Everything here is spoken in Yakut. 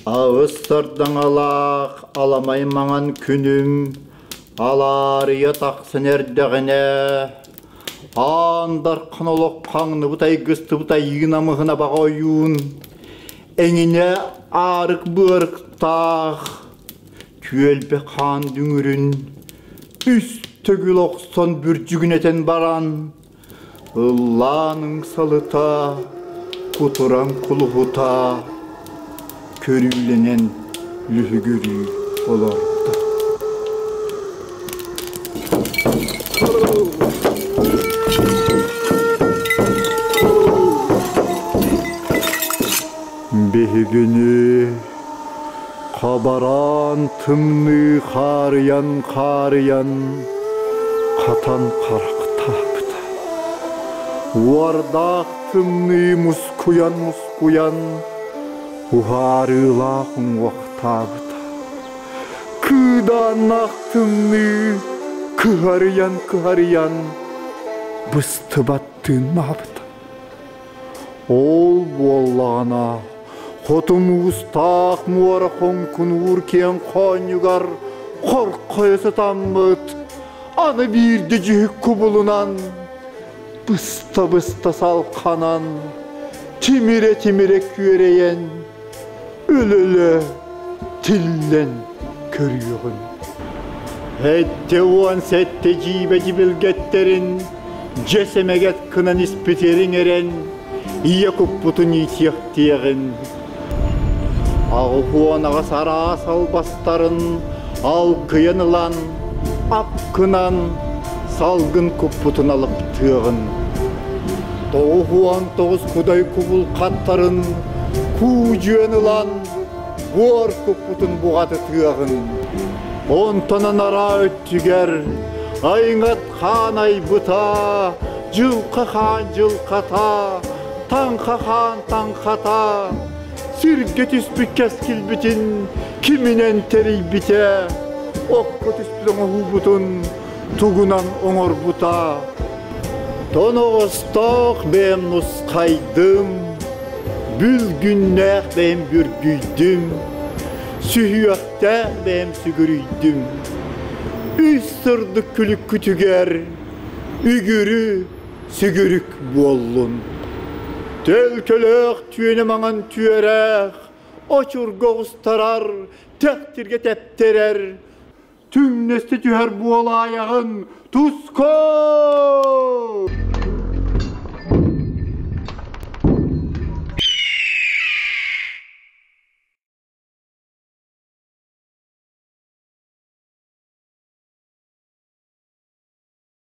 Аҕыс сардаҥалаах аламай маҥан күнүм алаарыйа тахсан эрдэҕинэ, аан дархан олох хаҥныбыт айгыстыбыт айыы намыһына баҕа ойуун, эҥинэ аарык быарыктаах, түөлбэ хаан дүҥүрүн үс төгүл охсон бүрдьүгүнэтэн баран, Ыллааныҥ салыта, кутураҥ кулуһута, көрүүлэнэн лүһүгүрүү олордо. Биһигини хабараан тымныы хаарыйан-хаарыйан хатан харахтаабыта. Уордаах тымныы мускуйан-мускуйан уһаарыылаах уҥуохтаабыта. Кыыдааннаах тымныы кыһарыйан-кыһарыйан быстыбат тыыннаабыта. Ол буоллаҕына, хоту муустаах муора хоҥкунуур киэҥ хоонньугар хорхойо сытаммыт, аны биирдэ дьүһүк кубулунан, быста-быста салханан, тимирэ-тимирэ күөрэйэн, өлө-өлө тиллэн көрүөҕүм. 77 дьиибэ дьибилгэттэрин дьэ сэмэгэт гынан испитериҥ эрэн, ийэ куппутун иитиэхтиэҕин. Аҕыһуонаҕас араас албастарын алкыйан ылан, апкынан салгын куппутун алыптыаҕын. 99 кудай кубулхаттарын куудьуйан ылан, буор куппутун буҕатытыаҕын. Онтон анараа өттүгэр айыҥат хаан айбыта, дьылха хаан дьылхата, таҥха хаан таҥхата, сиргэ түспүт кэскилбитин киминэн тэрийбитэ, окко түспүт оҥоһуубутун тугунан оҥорбута. Тоноҕостоох бэйэм нусхайдым, бүлгүннээх бэйэм бүргүйдүм, сүһүөхтээх бэйэм сүгүрүйдүм. Үс сырдык күлүккүтүгэр үгүрү сүгүрүк буоллун. Төлкөлөөх түөнэ маҥан түөрээх, очурга оҕустарар, тэхтиргэ тэптэрэр, түҥнэстэ түһэр буолаайаҕын, туско!